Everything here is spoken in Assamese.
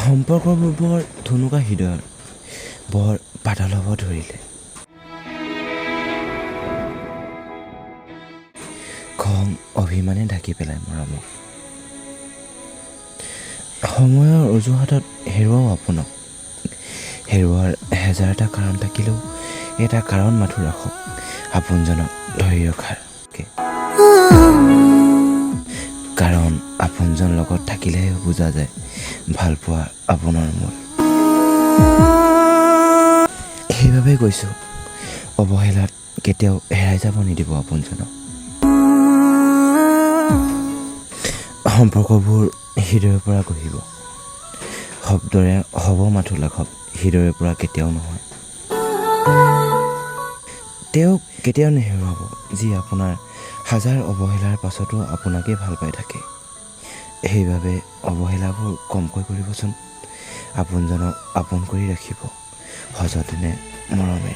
সম্পৰ্কবোৰ বৰ ঠুনুকা হৃদয়ৰ, বৰ পাতল হ'ব ধৰিলে। খং অভিমানে ঢাকি পেলাই মৰমক। সময়ৰ অজুহাতত হেৰুৱাওঁ আপোনাক। হেৰুৱাৰ হেজাৰটা কাৰণ থাকিলেও এটা কাৰণ মাথো ৰাখক আপোনজনক ধৰি ৰখাৰ। কাৰণ আপোনজন লগত থাকিলেহে বুজা যায় ভালপোৱা আপোনাৰ মূল। সেইবাবে কৈছোঁ, অৱহেলাত কেতিয়াও হেৰাই যাব নিদিব আপোনজনক। সম্পৰ্কবোৰ হৃদয়ৰ পৰা গঢ়িব, শব্দৰে হ'ব মাথো লাঘৱ, হৃদয়ৰ পৰা কেতিয়াও নহয়। তেওঁক কেতিয়াও নেহেৰুৱাব যি আপোনাৰ হাজাৰ অৱহেলাৰ পাছতো আপোনাকেই ভাল পাই থাকে। সেইবাবে অৱহেলাবোৰ কমকৈ কৰিবচোন, আপোনজনক আপোন কৰি ৰাখিব সযতনে মৰমেৰে।